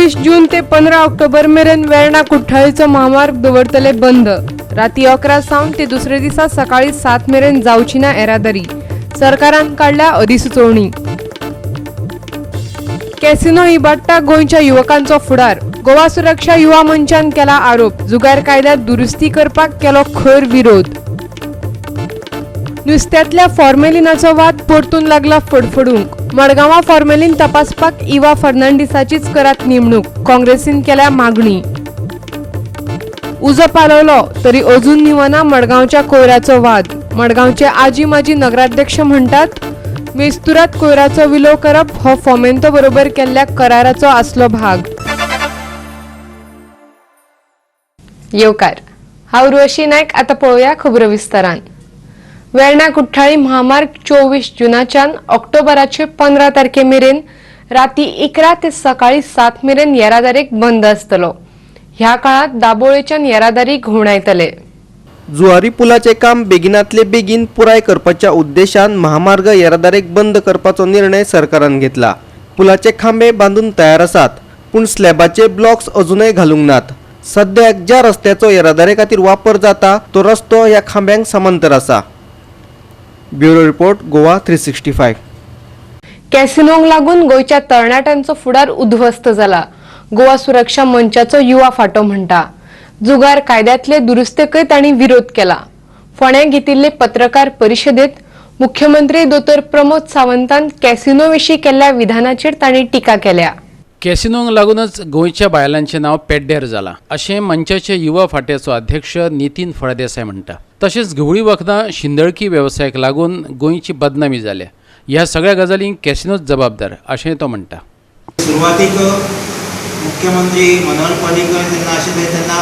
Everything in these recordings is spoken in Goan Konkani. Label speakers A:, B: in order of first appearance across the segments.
A: 24 जून ते 15 ऑक्टोबर मेरेन वेर्णा कुठ्ठाळीचो म्हामार्ग दवरतले बंद. राती 11 सावन ते दुसरे दिसा सकाळी 7 मेरेन जावची ना येरादारी. सरकारान काडल्या अधिसुचोवणी. कॅसिनो इबाडटा गोंयच्या युवकांचो फुडार. गोवा सुरक्षा युवा मंचान केला आरोप. जुगार कायद्यात दुरुस्ती करपाक केलो खर विरोध. नुस्त्यांतल्या फॉर्मेलिनाचो वाद परतून लागला फडफडूंक. मडगांवां फॉर्मेलीन तपासपाक इवा फर्नांडिसाचीच करात नेमणूक, काँग्रेसीन केल्या मागणी. उजो पालवलो तरी अजून न्हिवना मडगांवच्या कोयराचो वाद. मडगांवचे आजी माजी नगराध्यक्ष म्हणटात, मेस्तुरात कोयराचो विलो करप हो फोमेंतो बरोबर केल्ल्या कराराचो आसलो भाग. येवकार, हांव उर्वशी नायक. आतां पळोवया खबरो विस्तारान. वेर्णा कुठ्ठाळी म्हामार्ग 24 जुनाच्यान ऑक्टोबराचे 15 तारखे मेरेन राती 11 ते सकाळी 7 मेरेन येरादारीक बंद आसतलो. ह्या काळात दाबोळेच्यान येरादारी घुंवडायतले.
B: जुवारी पुलाचें काम बेगिनातले बेगीन पुराय करपाच्या उद्देशान महामार्ग येरादारीक बंद करपाचो निर्णय सरकारान घेतला. पुलाचे खांबे बांदून तयार आसात, पूण स्लॅबाचे ब्लॉक्स अजूनय घालूंक नात. सद्याक ज्या रस्त्याचो येरादारी खातीर वापर जाता तो रस्तो ह्या खांब्यांक समांतर आसा. Bureau report, Goa 365.
A: कॅसिनोंक लागून गोंयच्या तरणाट्यांचो फुडार उद्ध्वस्त जाला, गोवा सुरक्षा मंचाचो युवा फांटो म्हणटा. जुगार कायद्यातले दुरुस्तेकय तांणी विरोध केला. फोंड्यां घेतिल्ले पत्रकार परिशदेत मुख्यमंत्री दोतोर प्रमोद सावंतान कॅसिनो विशीं केल्ल्या विधानाचेर तांणी टिका केल्या.
C: कॅसिनोंक लागूनच गोंयच्या बायलांचें नांव पेड्ड्यार जालां अशें मंचाचे युवा फांट्याचो अध्यक्ष नितीन फळदेसाय म्हणटा. तशेंच घुंवळी वखदां, शिंदळकी वेवसायाक लागून गोंयची बदनामी जाल्या. ह्या सगळ्या गजालींक कॅसिनोच जबाबदार अशेंय तो म्हणटा.
D: सुरवातीक मुख्यमंत्री मनोहर पर्रीकर जेन्ना आशिल्ले तेन्ना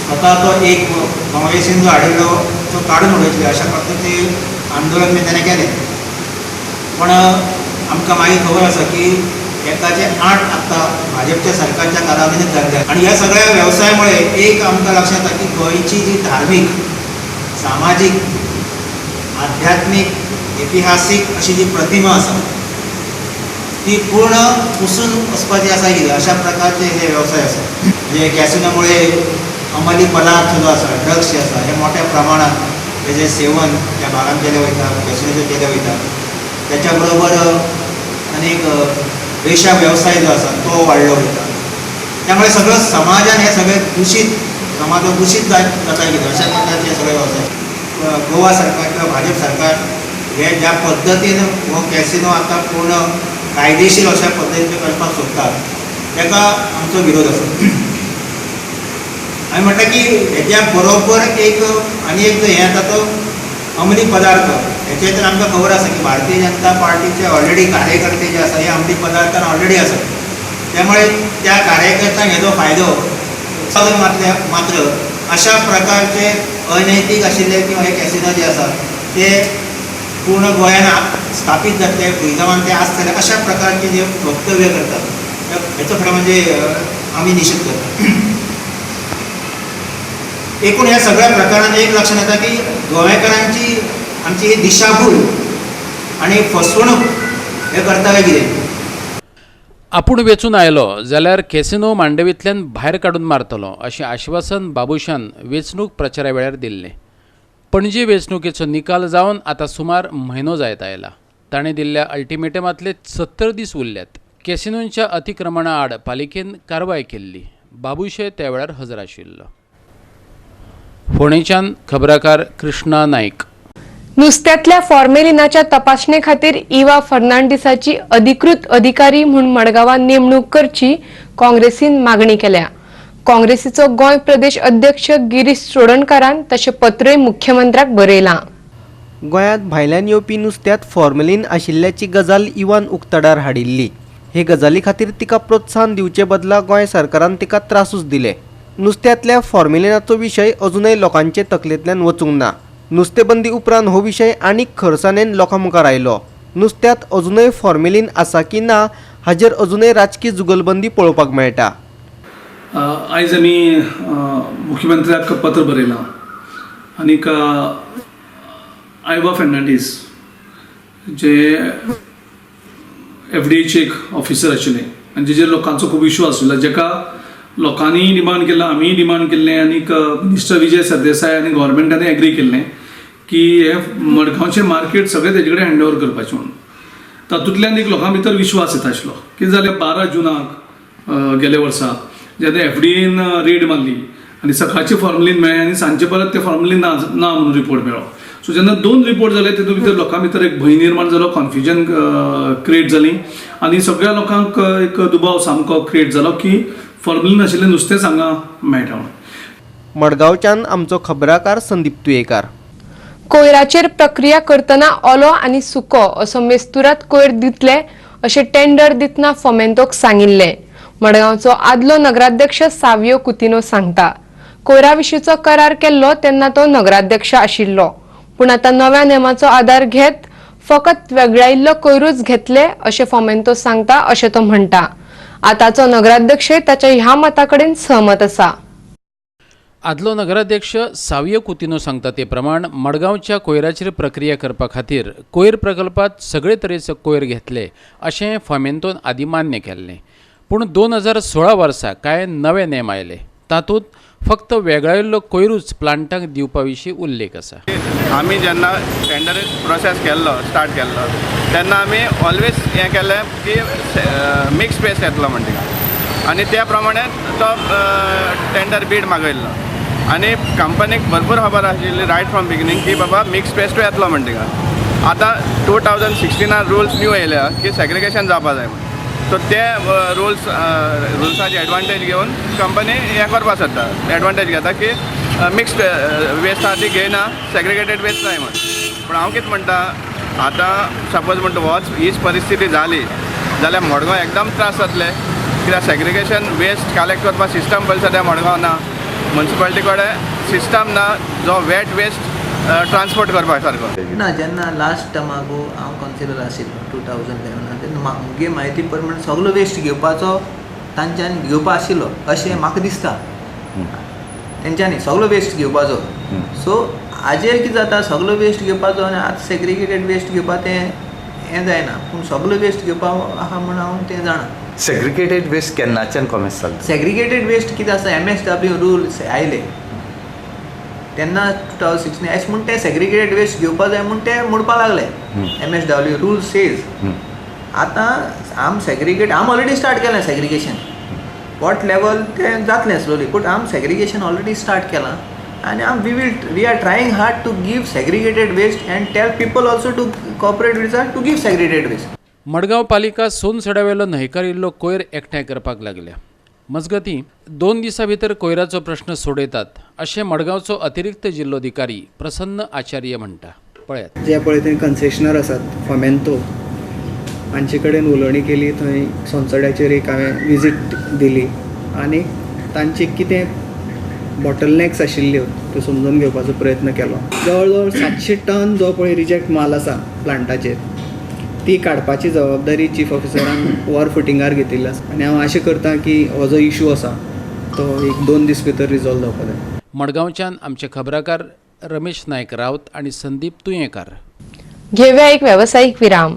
D: स्वता तो एक काँग्रेसीन जो हाडिल्लो तो काडून उडयतले अशा पद्दतीन आंदोलन बी तेणें केलें. पण आमकां मागीर खबर आसा की एकाचे 8 आतां भाजपच्या सरकारच्या कालावधींत जाल्ले. आनी ह्या सगळ्या वेवसायामुळे एक आमकां लक्षात येता की गोंयची जी धार्मीक, सामाजीक, आध्यात्मीक, इतिहासीक अशी जी प्रतिमा आसा ती पूर्ण पुसून वचपाची आसा कितें, अशा प्रकारचे हे वेवसाय आसा. म्हणजे कॅसिनोमुळे अंमली पदार्थ जो आसा, ड्रग्स जे आसा, हे मोठ्या प्रमाणात तेजें सेवन त्या भागान केलें वयता, कॅसिनोचेर केलें वयता. त्याच्या बरोबर आनीक वेशा वेवसाय जो आसा तो वाडलो वयता. त्यामुळे सगळं समाजान हे सगळे दुशीत, समाज हो दुशीत जाता कितें, अशा प्रकारचे हे सगळे वेवसाय. गोवा सरकार किंवा भाजप सरकार हे ज्या पद्दतीन हो कॅसिनो आतां पूर्ण कायदेशीर अशा पद्दतीन करपाक सोदतात ताका आमचो विरोध आसा. आमी म्हणटा की हेज्या बरोबर एक आनी एक हें येता तो अंमली पदार्थ. हेचें तर आमकां खबर आसा की भारतीय जनता पार्टीचे ऑलरेडी कार्यकर्ते जे आसा हे अंमली पदार्थान ऑलरेडी आसात. त्यामुळे त्या कार्यकर्त्यांक हेजो फायदो मातले मात्र अशा प्रकारचे अनैतीक आशिल्ले किंवा हे कॅसिनो जे आसा ते पूर्ण गोंयान स्थापीत जातले, टुरिजमान ते आसतले, अशा प्रकारचे जे वक्तव्य करतात हेचो खरें म्हणजे आमी निशेध करता. एकूण ह्या सगळ्या प्रकरणात एक लक्षात येता की गोंयकारांची आमची ही दिशाभूल आनी फसवणूक हे करता काय कितें.
C: आपूण वेंचून आयलो जाल्यार कॅसिनो मांडवींतल्यान भायर काडून मारतलो अशें आश्वासन बाबूशान वेंचणूक प्रचारा वेळार दिल्लें. पणजे वेंचणुकेचो निकाल जावन आतां सुमार म्हयनो जायत आयला. ताणें दिल्ल्या अल्टिमेटमांतले 70 दीस उरल्यात. कॅसिनोंच्या अतिक्रमणा आड पालिकेन कारवाय केल्ली. बाबूशय त्या वेळार हजर आशिल्लो. फोंडेच्यान खबराकार कृष्णा नायक.
A: नुस्त्यांतल्या फॉर्मेलिनाच्या तपासणे खातीर इवा फर्नांडिसाची अधिकृत अधिकारी म्हूण मडगांवां नेमणूक करची, काँग्रेसीन मागणी केल्या. काँग्रेसीचो गोंय प्रदेश अध्यक्ष गिरीश चोडणकारान तशें पत्रय मुख्यमंत्र्याक बरयलां.
B: गोंयांत भायल्यान येवपी नुस्त्यांत फॉर्मेलीन आशिल्ल्याची गजाल इवान उक्ताडार हाडिल्ली. हे गजाली खातीर तिका प्रोत्साहन दिवचे बदला गोंय सरकारान तिका त्रासूच दिले. नुस्त्यांतल्या फॉर्मेलिनाचो विशय अजुनय लोकांचे तकलेंतल्यान वचूंक ना. नुस्तेबंदी उपरांत हो विशय आनीक खरसाणेन लोकां मुखार आयलो. नुस्त्यांत अजुनय फॉर्मेलीन आसा की ना हाजेर अजुनय राजकी जुगलबंदी पळोवपाक मेळटा.
E: आयज आमी मुख्यमंत्र्याक पत्र बरयलां आनीक आयवा फर्नांडीस जे एफडीएचे एक ऑफिसर आशिल्ले. आनी जेजेर लोकांचो खूब इशू आशिल्लो, जेका लोकांनीय डिमांड केला, आमीय डिमांड केल्लें आनीक मिनिस्टर विजय सरदेसाय आनी गव्हर्मेंटान एग्री केल्लें की हे मडगांवचें मार्केट सगळें तेजे कडेन हँड ओवर करपाचें म्हणून. तातूंतल्यान एक लोकां भितर विश्वास येता आशिल्लो. कितें जालें, 12 जुनाक गेल्या वर्सा जेन्ना एफडीएन रेड मारली आनी सकाळचें फॉर्मलीन मेळ्ळें आनी सांजचे परत तें फॉर्मलीन ना ना म्हणून रिपोर्ट मेळ्ळो. सो जेन्ना 2 रिपोर्ट जाले तितून भितर लोकां भितर एक भंय निर्माण जालो, कन्फ्युजन क्रिएट जाली आनी सगळ्या लोकांक एक दुबाव सामको क्रिएट जालो की फॉर्मलीन आशिल्लें नुस्तेंच हांगा मेळटा म्हणून.
B: मडगांवच्यान आमचो खबराकार संदीप तुयेकार.
A: कोयराचेर प्रक्रिया करतना ओलो आनी सुको असो मेस्तुरात कोयर दितले अशें टेंडर दितना फोमेंतोक सांगिल्लें. मडगांवचो आदलो नगराध्यक्ष सावियो कुतिनो सांगता, कोयरा विशींचो करार केल्लो तेन्ना तो नगराध्यक्ष आशिल्लो, पूण आतां नव्या नेमाचो आदार घेत फकत वेगळायिल्लो कोयरूच घेतले अशें फोमेंतो सांगता अशें तो म्हणटा. आतांचो नगराध्यक्ष ताच्या ह्या मता कडेन सहमत आसा.
C: आदलो नगराध्यक्ष सावियो कुतिनो सांगता ते प्रमाण मडगांवच्या कोयराचेर प्रक्रिया करपा खातीर कोयर प्रकल्पात सगळे तरेचो कोयर घेतले अशें फोमेंतोन आदी मान्य केल्लें. पूण 2016 वर्सा कांय नवे नेम आयले, तातूंत फक्त वेगळायिल्लो कोयरूच प्लांटांक दिवपा विशीं उल्लेख आसा.
F: आमी जेन्ना टेंडर प्रोसेस केल्लो, स्टार्ट केल्लो, तेन्ना आमी ऑलवेज हें केलें की मिक्स वेस्ट येतलो म्हणटा आनी त्या प्रमाणे तो टेंडर बीड मागयल्लो आनी कंपनीक भरपूर खबर आशिल्ली रायट फ्रॉम बिगिनींग की बाबा मिक्स वेस्टूय येतलो म्हणटा. आतां 2016 रुल्स न्यू येयल्या की सेग्रिगेशन जावपा जाय म्हण, सो ते रुल्साची एडवांटेज घेवन कंपनी हें करपा सोदता, एडवांटेज घेता की मिक्स्ड वेस्ट आहा ती घेयना, सेग्रिगेटेड वेस्ट जाय म्हण. पूण हांव कितें म्हणटा, आतां सपोज म्हणटा होच हीच परिस्थिती जाली जाल्यार मडगांव एकदम त्रास जातले, कित्याक सेग्रिगेशन वेस्ट कलेक्ट करपाक सिस्टम पयलीं सद्या मडगांव ना, मुन्सिपालिटी कडेन सिस्टम ना जो वेट वेस्ट ट्रान्सपोर्ट करपा सारको.
G: ना, जेन्ना लास्ट टर्माकू हांव कावन्सिलर आशिल्लो 2011, तेन्ना मुगे म्हायती प्रमाण सगलो वेस्ट घेवपाचो तांच्यानी घेवपा आशिल्लो अशें म्हाका दिसता, तेंच्यांनी सगलो वेस्ट घेवपाचो. सो हाजेर कितें जाता, सगलो वेस्ट घेवपाचो आनी आतां सेग्रिगेटेड वेस्ट घेवपा तें हें जायना, पूण सगलो वेस्ट घेवपा आहा म्हूण हांव तें जाणा.
H: सेग्रिगेटेड वेस्ट केन्नाच्यान कॉमेस चलता?
G: सेग्रिगेटेड वेस्ट कितें आसा, MSW rules आयले तेन्ना 2016 अशें म्हूण ते सेग्रिगेटेड वेस्ट घेवपा जाय म्हूण ते म्हणपा लागले, MSW rule says. आतां आम सेग्रिगेट आम ऑलरेडी स्टार्ट केलें सेग्रिगेशन, what level तें जातलें स्लोली, बट आम सेग्रिगेशन ऑलरेडी स्टार्ट केलां आनी आम we are trying hard to give segregated waste and tell people also to cooperate with us to give segregated waste.
C: Madgaon पालिका सोनसड्यावेलो न्हयकारिल्लो कोयर एकठांय करपाक लागल्या. मजगतीं 2 दिसां भितर कोयराचो प्रश्न सोडयतात अशें मडगांवचो अतिरिक्त जिल्लोधिकारी प्रसन्न आचार्य म्हणटा. पळयात.
I: जे पळय थंय कन्सेशनर आसात फोमेंतो हांचे कडेन उलोवणी केली, थंय सोनसड्याचेर एक हांवें विजीट दिली आनी तांची कितें बॉटलनॅक्स आशिल्ल्यो त्यो समजून घेवपाचो प्रयत्न केलो. जवळ जवळ 700 टन जो पळय रिजेक्ट माल आसा प्लांटाचेर ती काडपाची जबाबदारी चीफ ऑफिसरान वॉर फुटिंगार घेतिल्ली आसा आनी हांव आशा करता की हो जो इशू आसा तो 1-2 दीस भितर रिजॉल्व जावपा जाय.
C: मडगांवच्यान आमचे खबराकार रमेश नायक रावत आनी संदीप तुयेंकार.
A: घेवया एक वेवसायीक विराम.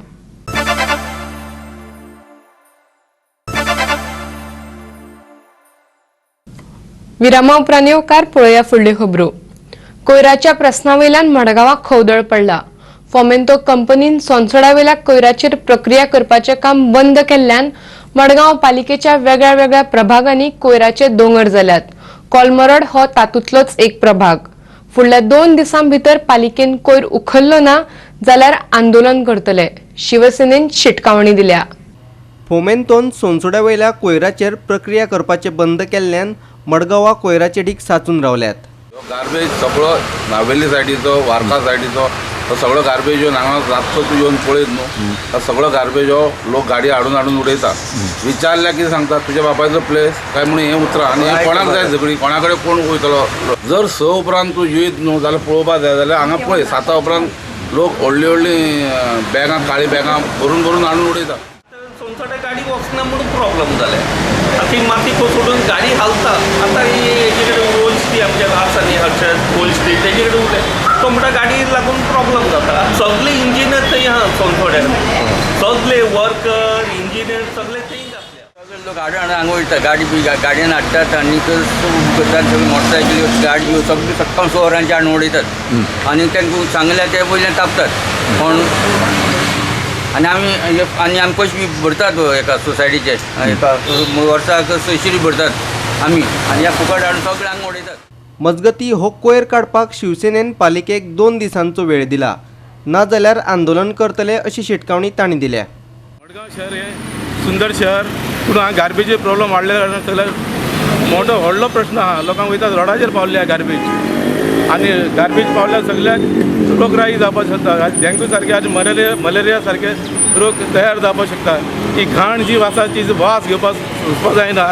A: विरामा उपरांत येवकार पळोवया फुडल्यो खबरो. कोयराच्या प्रस्नावयल्यान मडगांवाक खवदळ पडला. फोमेंतो कंपनीन सोनसडावेल्या कोयराचेर प्रक्रिया करपाचें काम बंद केल्ल्यान मडगांव पालिकेच्या वेगळ्या वेगळ्या प्रभागांनी कोयराचे दोंगर जाल्यात. कोलमरड हो तातूंतलोच एक प्रभाग. फुडल्या 2 दिसां भितर पालिकेन कोयर उखल्लो ना जाल्यार आंदोलन करतले, शिवसेनेन शिटकावणी दिल्या.
B: फोमेंतोन सोनसड्यावयल्या कोयराचेर प्रक्रिया करपाचें बंद केल्ल्यान मडगांवा कोयराचे ढीक साचून रावल्यात.
J: गार्बेज सगळो नावेली सायडीचो, वार्का सायडीचो तो सगळो गार्बेज येवन हांगा रातचो तूं येवन पळयत न्हू, तो सगळो गार्बेज हो लोक गाडी हाडून हाडून उडयता. विचारल्यार कितें सांगता, तुज्या बापायचो प्लेस काय म्हणून हें उतरां आनी हें कोणाक जाय सगळीं, कोणा कडेन कोण वयतलो. जर 6 उपरांत तूं येयत न्हू जाल्यार पळोवपा जाय, जाल्यार हांगा पळय 7 उपरांत लोक व्हडलीं व्हडलीं बॅगां, काळीं बॅगां भरून भरून हाडून उडयता.
K: सोनसड्या गाडी वचना म्हणून प्रॉब्लम जाले. आतां ती माती कोसळून गाडी हालता. आतां ही हेजे कडेन ओल्ड ती आमच्या आसा न्ही हर्षद ओल्ड स्ट्रीट, तेजे कडेन उलय, तो म्हणटा गाडी लागून प्रॉब्लम जाता. सगळे इंजिनियर थंय आहा सोनसड्यार, सगळे वर्कर इंजिनियर सगळे थंय घातल्या.
L: सगळे लोक हाडून हाडून हांगा वयता, गाडी बी गाडयेन हाडटात आनी करतात, सगळे मोटरसायकली गाडी सगळी सक्काम 100 वरांची हाडून उडयतात आनी तांकां सांगल्यार ते वयल्यान तापतात कोण. आनी आमी पयशे बी भरतात एका सोसायटीचे, एका वर्साक 600 भरतात आमी, आनी ह्या फुकट हाडून सगळे हांगा उडयतात.
B: मजगती हो कोयर काडपाक शिवसेनेन पालिकेक 2 दिसांचो वेळ दिला, नाजाल्यार आंदोलन करतले अशी शिटकावणी तांणी दिल्या.
M: मडगांव शहर हें सुंदर शहर, पूण हांगा गार्बेजचे प्रॉब्लम वाडल्या कारणान सगळ्याक मोठो व्हडलो प्रश्न आहा. लोकांक वयता रोडाचेर पावल्ले गार्बेज आनी गार्बेज पावल्यार सगळ्याक रोगराई जावपाक शकता. डेंग्यू सारके आनी मलेरिया सारके रोग तयार जावपाक शकता. ही घाण जी आसा ती वास घेवपाक सोंसपाक जायना.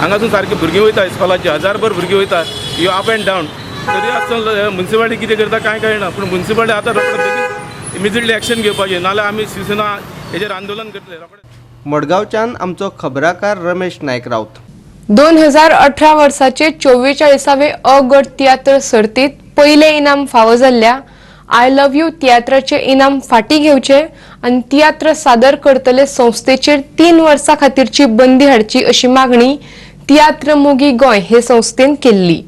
M: हांगासून सारकी भुरगीं वयता इस्कॉलाची, हजारभर भुरगीं वयता, ह्यो अप एंड डावन. तरी आसतना मुन्सिपालिटी कितें करता कांय कळना, पूण मुन्सिपालिटी आतां रोखडे बेगीन इमिजिएटली एक्शन घेवपाचें, नाजाल्यार आमी शिवसेना हेजेर आंदोलन करतले रोखडे.
B: मडगांवच्यान आमचो खबराकार रमेश नायक राऊत.
A: 2018 वर्साचे 44वे अ गट तियात्र सर्तीत पयलें इनाम फावो जाल्ल्या I love you तियात्राचे इनाम फाटीं घेवचे आनी तियात्र सादर करतले संस्थेचेर 3 वर्सां खातीरची बंदी हाडची अशी मागणी तियात्र मोगी गोंय हे संस्थेन केल्ली.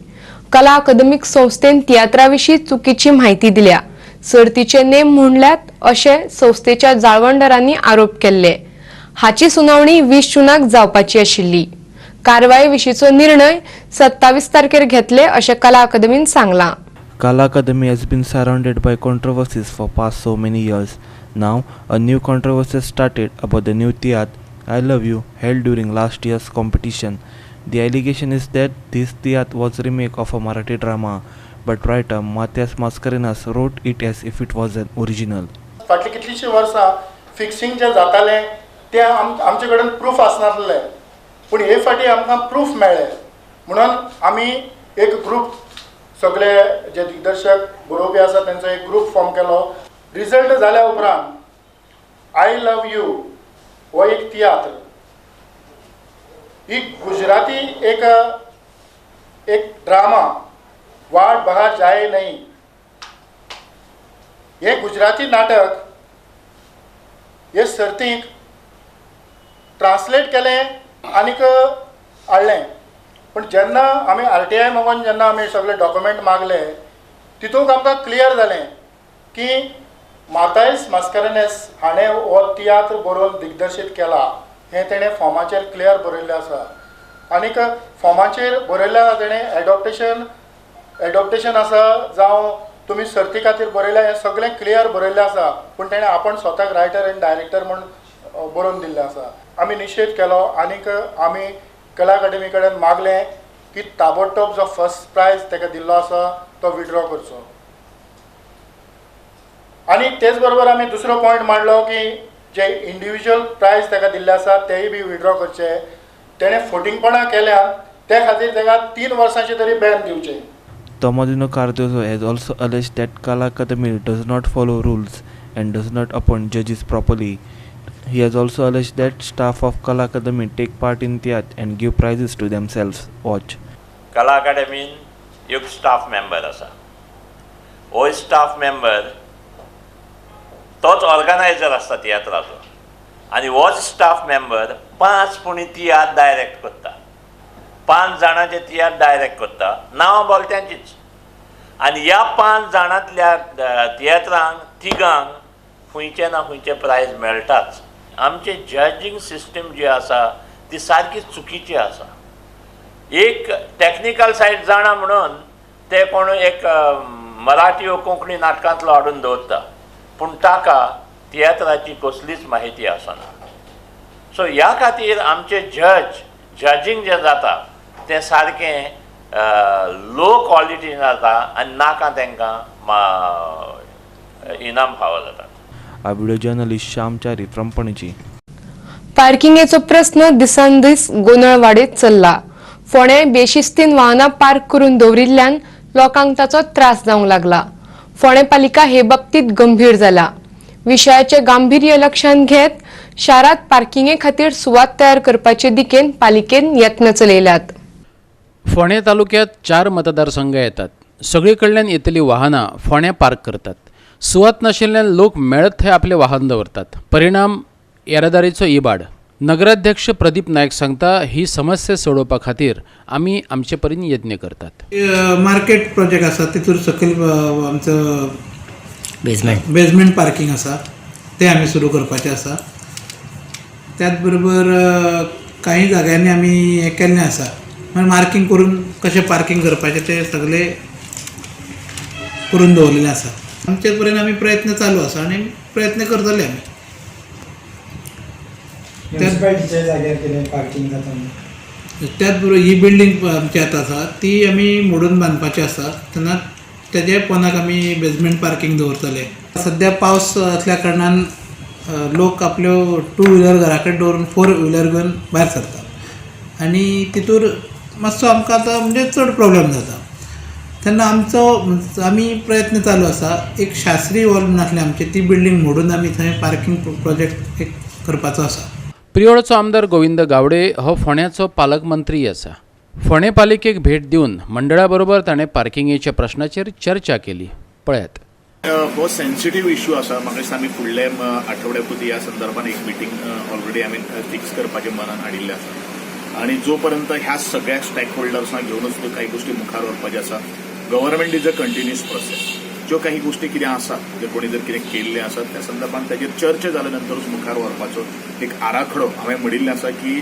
A: कला अकादमीक संस्थेन तियात्रा विशीं चुकीची म्हायती दिल्या, सर्तीचे नेम म्हणल्यात अशें संस्थेच्या जाळवणदारांनी आरोप केल्ले. हाची सुनावणी 20 जूनाक जावपाची आशिल्ली. कारवाये विशींचो निर्णय 27 तारखेर घेतले अशें कला अकादमीन सांगलां.
N: Kala Academy has been surrounded by controversies for past so many years. Now, a new controversy has started about the new theatre I Love You held during last year's competition. The allegation is that this theatre was a remake of a Marathi drama, but writer Mathias Mascarenhas wrote it as if it was an original.
O: फाटलीं कितलींशीं वर्सां फिक्सिंग जें जातालें तें आमचे कडेन प्रूफ आसनासलें, पूण हे फावटी आमकां प्रूफ मेळ्ळें म्हणून आमी एक ग्रूप, सगळे जे दिग्दर्शक बरोवपी आसा तेंचो एक ग्रूप फॉर्म केलो. रिजल्ट जाल्या उपरांत I love you हो एक तियात्र, ही गुजराती एक एक ड्रामा वाट बहार जाय नहीं, हे गुजराती नाटक हे सर्तीक ट्रान्सलेट केलें आनीक हाडलें. पूण जेन्ना आमी RTI मागून जेन्ना आमी सगळे डॉक्युमेंट मागले तितूंत आमकां क्लियर जालें की मातायस मास्करेन्हस हाणें हो तियात्र बरोवन दिग्दर्शीत केला हें तेणें फॉर्माचेर क्लियर बरयल्लें आसा. आनीक फॉर्माचेर बरयल्लें आसा तेणें एडॉप्टेशन आसा जावं तुमी सर्ती खातीर बरयलां हें सगळें क्लियर बरयल्लें आसा, पूण तेणें आपूण स्वताक रायटर आनी डायरेक्टर म्हूण बरोवन दिल्लें आसा. आमी निशेध केलो आनीक आमी कला अकादमी कडेन मागलें की ताबडतोब जो फर्स्ट प्रायज ताका दिल्लो आसा तो विड्रॉ करचो. आनी तेच बरोबर आमी दुसरो पॉयंट मांडलो की जे इंडिविज्युअल प्रायज ताका दिल्ले आसा तेय बी विड्रॉ करचे. तेणें फोटिंगपणां केल्यान ते खातीर ताका 3 वर्सांचे तरी बॅन दिवचें.
N: Tomadino Cardozo has also alleged that Kala Academy does not follow rules and does not appoint judges properly. He has also alleged that staff of Kala Academy take part in theatre and give prizes to themselves. Watch.
P: Kala Academy एक स्टाफ मेंबर आसा, हो स्टाफ मेंबर तोच ऑर्गनायजर आसता तियात्राचो आनी होच स्टाफ मेंबर 5 पुणी तियात्र डायरेक्ट करता, 5 जाणांचे तियात्र डायरेक्ट करता, नांवां बोलत्यांचीच. आनी ह्या 5 जाणांतल्या तियात्रांक तिगांक खंयचे ना खंयचे प्रायज मेळटाच. आमचे जजींग सिस्टम जी आसा ती सारकी चुकीची आसा. एक टॅक्निकल सायड जाणा म्हणून ते कोण एक मराठी वा कोंकणी नाटकांतलो हाडून दवरता, पूण ताका तियात्राची कसलीच म्हायती आसना. सो ह्या खातीर आमचे जजींग जें जाता तें सारकें लो क्वॉलिटी जाता आनी नाका तांकां इनाम फावो जाता.
N: Video journalist Shyam Chari from Panaji.
A: पार्किंगेचो प्रस्न दिसान दीस गोंदळ वाडयत चल्ला. फोंडें बेशिस्तीन वाहनां पार्क करून दवरिल्ल्यान लोकांक ताचो त्रास जावंक लागला. फोंडें पालिका हे बाबतींत गंभीर जाला. विशयाचे गांभीर्य लक्षांत घेत शारांत पार्किंगे खातीर सुवात तयार करपाचे दिकेन पालिकेन यत्न चलयल्यात.
C: फोंडें तालुक्यांत 4 मतदारसंघ येतात. सगळे कडल्यान येतली वाहनां फोंड्यां पार्क करतात. सुवात नाशिल्ल्यान लोक मेळत थंय आपलें वाहन दवरतात. परिणाम येरादारीचो इबाड. नगराध्यक्ष प्रदीप नायक सांगता ही समस्या सोडोवपा खातीर आमी आमचे परीन यत्न करतात.
D: मार्केट प्रोजेक्ट आसा तितूर सकयल आमचो बेजमेंट पार्किंग आसा तें आमी सुरू करपाचें आसा. त्याच बरोबर काही जाग्यांनी आमी हें केल्लें आसा, मागीर मार्किंग करून कशें पार्किंग करपाचें तें सगळें करून दवरलेलें आसा. आमचे पर्यंत आमी प्रयत्न चालू आसा आनी प्रयत्न करतले आमी.
I: म्युनिसिपालिटीच्या जाग्यार केलें पार्किंग जाता.
D: त्याच बरोबर ही बिल्डींग आमची आतां आसा ती आमी मोडून बांदपाची आसा, तेन्ना तेजे पोंदाक आमी बेजमेंट पार्किंग दवरतले. सद्या पावस असल्या कारणान लोक आपल्यो टू व्हिलर घरा कडेन दवरून फोर व्हिलर घेवन भायर सरतात आनी तितूर मातसो आमकां आतां म्हणजे चड प्रोब्लेम जाता. तेन्ना आमचो आमी प्रयत्न चालू आसा एक शास्त्री हॉल म्हूण आसलें आमचें ती बिल्डींग मोडून आमी थंय पार्किंग प्रोजेक्ट एक करपाचो आसा.
C: प्रियोळचो आमदार गोविंद गावडे हो फोंड्याचो पालकमंत्री आसा. फोंडें पालिकेक भेट दिवन मंडळा बरोबर ताणें पार्किंगेच्या प्रश्नाचेर चर्चा केली. पळयात.
Q: हो सेन्सिटीव इश्यू आसा. म्हाका दिसता आमी फुडले आठवड्याकूच ह्या संदर्भात एक मिटींग ऑलरेडी आमी फिक्स करपाचें मनान हाडिल्लें आसा आनी जो पर्यंत ह्या सगळ्या स्टेक होल्डर्सांक घेवनूच त्यो काही गोश्टी मुखार व्हरपाच्यो आसा. Government is a continuous process. ज्यो काही गोश्टी कितें आसा, जर कोणी जर कितें केल्लें आसा त्या संदर्भात ताजेर चर्चा जाल्या नंतरूच मुखार व्हरपाचो एक आराखडो हांवें म्हणिल्लें आसा की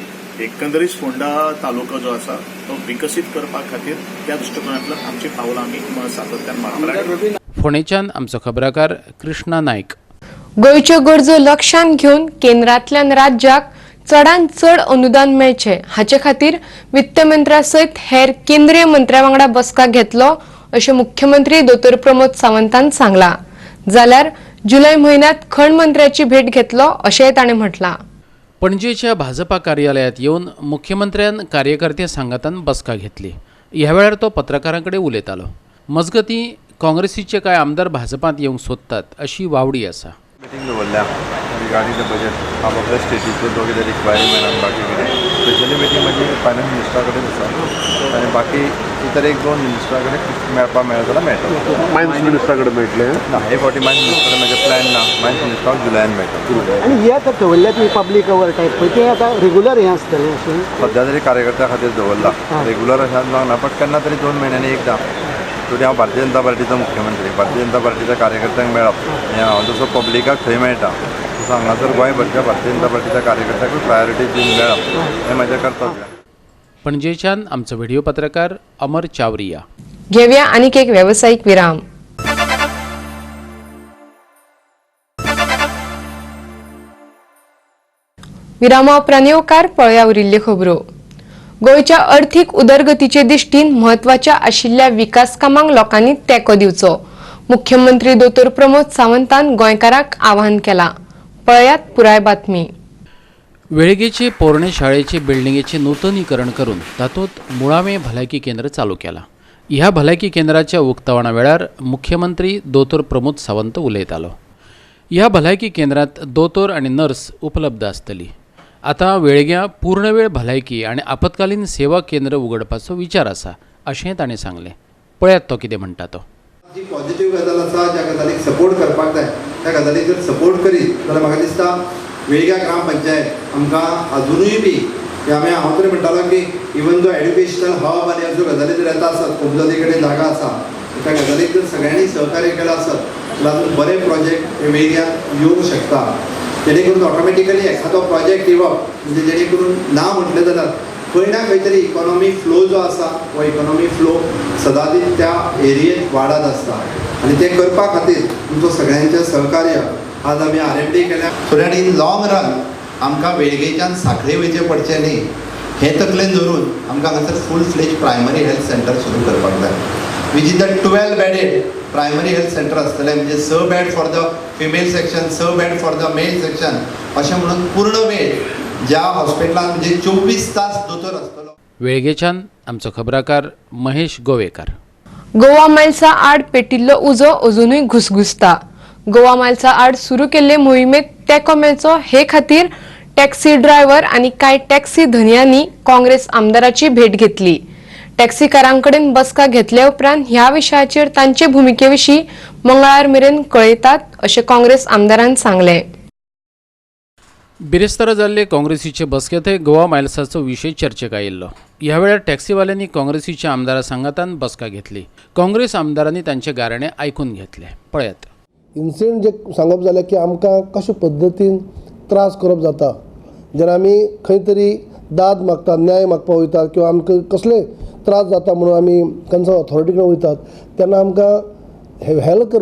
Q: एकंदरीत फोंडा तालुको जो आसा तो विकसीत करपा खातीर त्या दृश्टिकोनांतल्यान आमची पावलां आमी सातत्यान मारतले.
C: फोंडेच्यान आमचो खबराकार कृष्णा नायक.
A: गोंयच्यो गरजो लक्षांत घेवन केंद्रांतल्यान राज्याक चडांत चड अनुदान मेळचें हाचे खातीर वित्त मंत्र्या सयत हेर केंद्रीय मंत्र्या वांगडा बसका घेतलो अशें मुख्यमंत्री दोतोर प्रमोद सावंतान सांगलां. जाल्यार जुलय म्हयन्यांत खण मंत्र्याची भेट घेतलो अशेंय ताणें म्हटलां.
C: पणजेच्या भाजपा कार्यालयांत येवन मुख्यमंत्र्यान कार्यकर्ते सांगातान बसका घेतली. ह्या वेळार तो पत्रकारां कडेन उलयतालो. मजगतीं काँग्रेसीचे कांय आमदार भाजपांत येवंक सोदतात अशी वावडी आसा.
H: मिटींग दवरल्या रिगार्डींग the budget. आपल्या स्टेटीचो जो कितें रिक्वायरमेंट आनी बाकी कितें स्पेशली मिटींग म्हजी फायनान्स मिनिस्टरा कडेन आसा आनी बाकी इतर एक दोन मिनिस्टरा कडेन मेळपाक मेळत जाल्यार मेळटलो.
R: मायन्स मिनिस्टरा कडेन मेळटलें
H: ना, हे फावटी मायन्स मिनिस्टरा कडेन म्हजें प्लॅन ना. मायन्स मिनिस्टराक जुलयान मेळटलो.
R: आनी हे आतां दवरल्या तुमी पब्लीक our type पळय तें आतां रेगुलर हें आसतलें अशें
H: सद्या तरी कार्यकर्त्या खातीर दवरला, रेगुलर अशें जावंक ना, बट केन्ना तरी 2 म्हयन्यांनी एकदां. तरी हांव भारतीय जनता पार्टीचो मुख्यमंत्री, भारतीय जनता पार्टीच्या कार्यकर्त्यांक मेळप हें हांव जसो पब्लिकाक थंय मेळटा तसो हांगासर गोंयभरच्या भारतीय जनता पार्टीच्या कार्यकर्त्यांकूय प्रायोरिटी दिवन मेळप हें म्हजें कर्तव्य.
C: पणजेच्यान आमचो व्हिडिओ पत्रकार अमर चावरिया.
A: घेवया आनीक एक वेवसायीक विराम. विरामा उपरांत येवकार पळया उरिल्ल्यो खबरो. गोंयच्या अर्थीक उदरगतीचे दृश्टीन म्हत्वाच्या आशिल्ल्या विकास कामांक लोकांनी तेंको दिवचो, मुख्यमंत्री दोतोर प्रमोद सावंतान गोंयकारांक आवाहन केलां. पळयात पुराय बातमी.
C: वेळगेचे पोरणे शाळेचे बिल्डिंगेचे नूतनीकरण करून तातूंत मुळावें भलायकी केंद्र चालू केलां. ह्या भलायकी केंद्राच्या उक्तावणा वेळार मुख्यमंत्री दोतोर प्रमोद सावंत उलयतालो. ह्या भलायकी केंद्रांत दोतोर आनी नर्स उपलब्ध आसतली. आतां वेळग्यां पूर्णवेळ भलायकी आनी आपत्कालीन सेवा केंद्र उगडपाचो विचार आसा अशें ताणें सांगलें. पळयात तो कितें म्हणटा तो.
S: जी पॉझिटिव्ह गजाल आसा, ज्या गजालीक सपोर्ट करपाक जाय त्या गजालीक जर सपोर्ट करीत जाल्यार म्हाका दिसता वेळग्या ग्रामपंचायत आमकां आजुनूय बी आमी हांव तरी म्हणटालो की इवन जो एड्युकेशनल हब आनी अश्यो गजाली जर येता आसत, कोमजादी कडेन जागा आसा, त्या गजालीक जर सगळ्यांनी सहकार्य केलां आसत जाल्यार अजून बरे प्रोजेक्ट हे वेळग्यांत येवंक शकता. जेणे करून ऑटोमॅटिकली एखादो प्रोजेक्ट येवप म्हणजे जेणे करून ना म्हटलें जाल्यार खंय ना खंय तरी इकॉनॉमी फ्लो जो आसा हो इकॉनॉमी फ्लो सदांच त्या एरियेंत वाडत आसता आनी तें करपा खातीर तुमचो सगळ्यांचें सहकार्य आज आमी RMD केल्या. So that in long run आमकां वेळगेच्यान साखळे वयचें पडचें न्ही हें तकलेन धरून आमकां हांगासर full fledge primary health centre सुरू करपाक जाय, which is the 12 bedded primary health centre आसतलें. म्हणजे 6 bed for the female section, 6 bed for the male section अशें म्हणून पूर्ण वेळ ज्या हॉस्पिटलान म्हणजे 24 तास दोतोर आसतलो.
C: वेळगेच्यान आमचो खबराकार महेश गोवेकार.
A: गोवा मायल्सा आड पेटिल्लो उजो अजुनूय घुसघुसता. गोवा मायल्सा आड सुरू केल्ले मोहिमेत तेंको मेळचो हे खातीर टॅक्सी ड्रायव्हर आनी कांय टॅक्सी धनयांनी काँग्रेस आमदाराची भेट घेतली. टॅक्सीकारांकडेन बसका घेतल्या उपरांत ह्या विशयाचेर तांचे भुमिके विशीं मंगळार मेरेन कळयतात अशें काँग्रेस आमदारान सांगलें.
C: बिरेस्तारा जाल्ले काँग्रेसीचे बसकेंतय गोवा मायल्साचो विशय चर्चेक आयिल्लो. ह्या वेळार टॅक्सीवाल्यांनी काँग्रेसीच्या आमदारा सांगातान बसका घेतली. काँग्रेस आमदारांनी तांचे गाराणे आयकून घेतले. पळयात.
T: इन्सिडंट जे सांगप जालें की आमकां कशे पद्दतीन त्रास करप जाता जेन्ना आमी खंय तरी दाद मागतात, न्याय मागपाक वयतात किंवा आमकां कसले त्रास जाता म्हणून आमी कन्सर्न ऑथॉरिटी कडेन वयतात तेन्ना आमकां हेल्प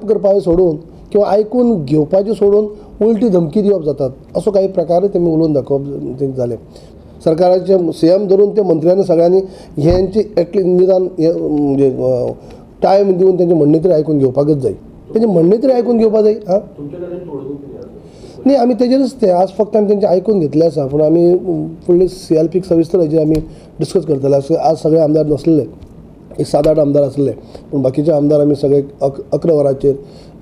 T: करपाचें सोडून किंवा आयकून घेवपाचें सोडून उलटी धमकी दिवप जातात. असो काही प्रकारय तेमी उलोवन दाखोवप जालें. सरकाराचे सी एम धरून ते मंत्र्यांनी सगळ्यांनी हेंची एटलिस्ट निदान म्हणजे टायम दिवन तेंचें म्हणणें तरी आयकून घेवपाकच जाय. तेंचें म्हणणें तरी आयकून घेवपाक जाय. आं, न्ही आमी तेजेरच ते आज फक्त आमी तेंचें आयकून घेतलें आसा, पूण आमी फुडले सी एल पीक सविस्तर हेजेर आमी डिस्कस करतले. आज सगळे आमदार नासलेले, एक 7-8 आमदार आसले, पूण बाकीचे आमदार आमी सगळे 11 वरांचेर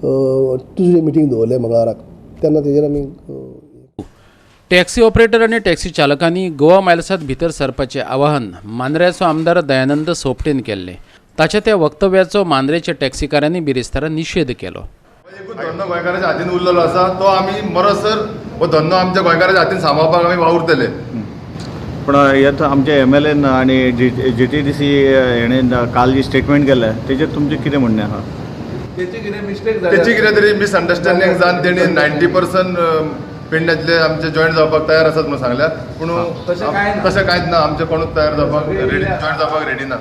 T: ट्युजडे मिटींग दवरले मंगळाराक, तेन्ना तेजेर आमी.
C: टॅक्सी ऑपरेटर आनी टॅक्सी चालकांनी गोवा मायल्सांत भितर सरपाचें आवाहन मांद्र्याचो आमदार दयानंद सोपटेन केल्लें. ताच्या त्या वक्तव्याचो मांद्रेच्या टॅक्सीकारांनी बिरेस्तारा निशेध केलो.
H: एकूच धंदो गोंयकाराच्या हातीन उरलेलो आसा, तो आमी मरसर हो धंदो आमच्या गोंयकाराच्या हातीन सांबाळपाक आमी वावुरतले.
F: पूण हें आमचे एम एल एन आनी जी टी डी सी हेणें काल जी स्टेटमेंट केलें तेजेर तुमचें कितें म्हणणें आसा?
H: तेची कितें तरी मिसअंडरस्टँडींग जावन तेणी 90% पेडण्यांतले आमचे जॉयन जावपाक तयार आसात म्हणून सांगल्या, पूण तशें कांयच ना. आमचे कोणूच तयार जावपाक रेडी, जॉयन जावपाक रेडी ना.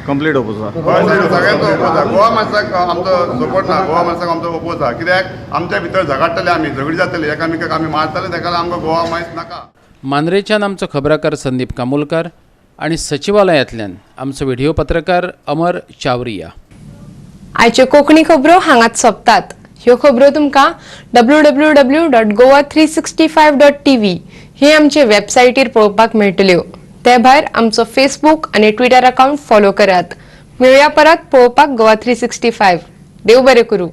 F: कंप्लीट ओपोज आसा,
H: सगळ्यांचो ओपोज आसा. गोवा मायल्साक आमचो सपोर्ट ना, गोवा मायल्साक आमचो ओपोज आसा. कित्याक आमच्या भितर झगडटले, आमी झगडी जातले, एकामेकाक आमी मारतले, ताका आमकां गोवा मायल्स नाका.
C: मांद्रेच्यान आमचो खबराकार संदीप कामोलकार आनी सचिवालयांतल्यान आमचो व्हिडिओ पत्रकार अमर चावरिया.
A: आयच्यो कोंकणी खबरो हांगाच सोंपतात. ह्यो खबरो तुमकां www.goa365.tv हे आमचे वेबसायटीर पळोवपाक मेळटल्यो. ते भायर आमचो फेसबूक आनी ट्विटर अकाउंट फॉलो करात. मेळया परत पळोवपाक गोवा 365. देव बरें करूं.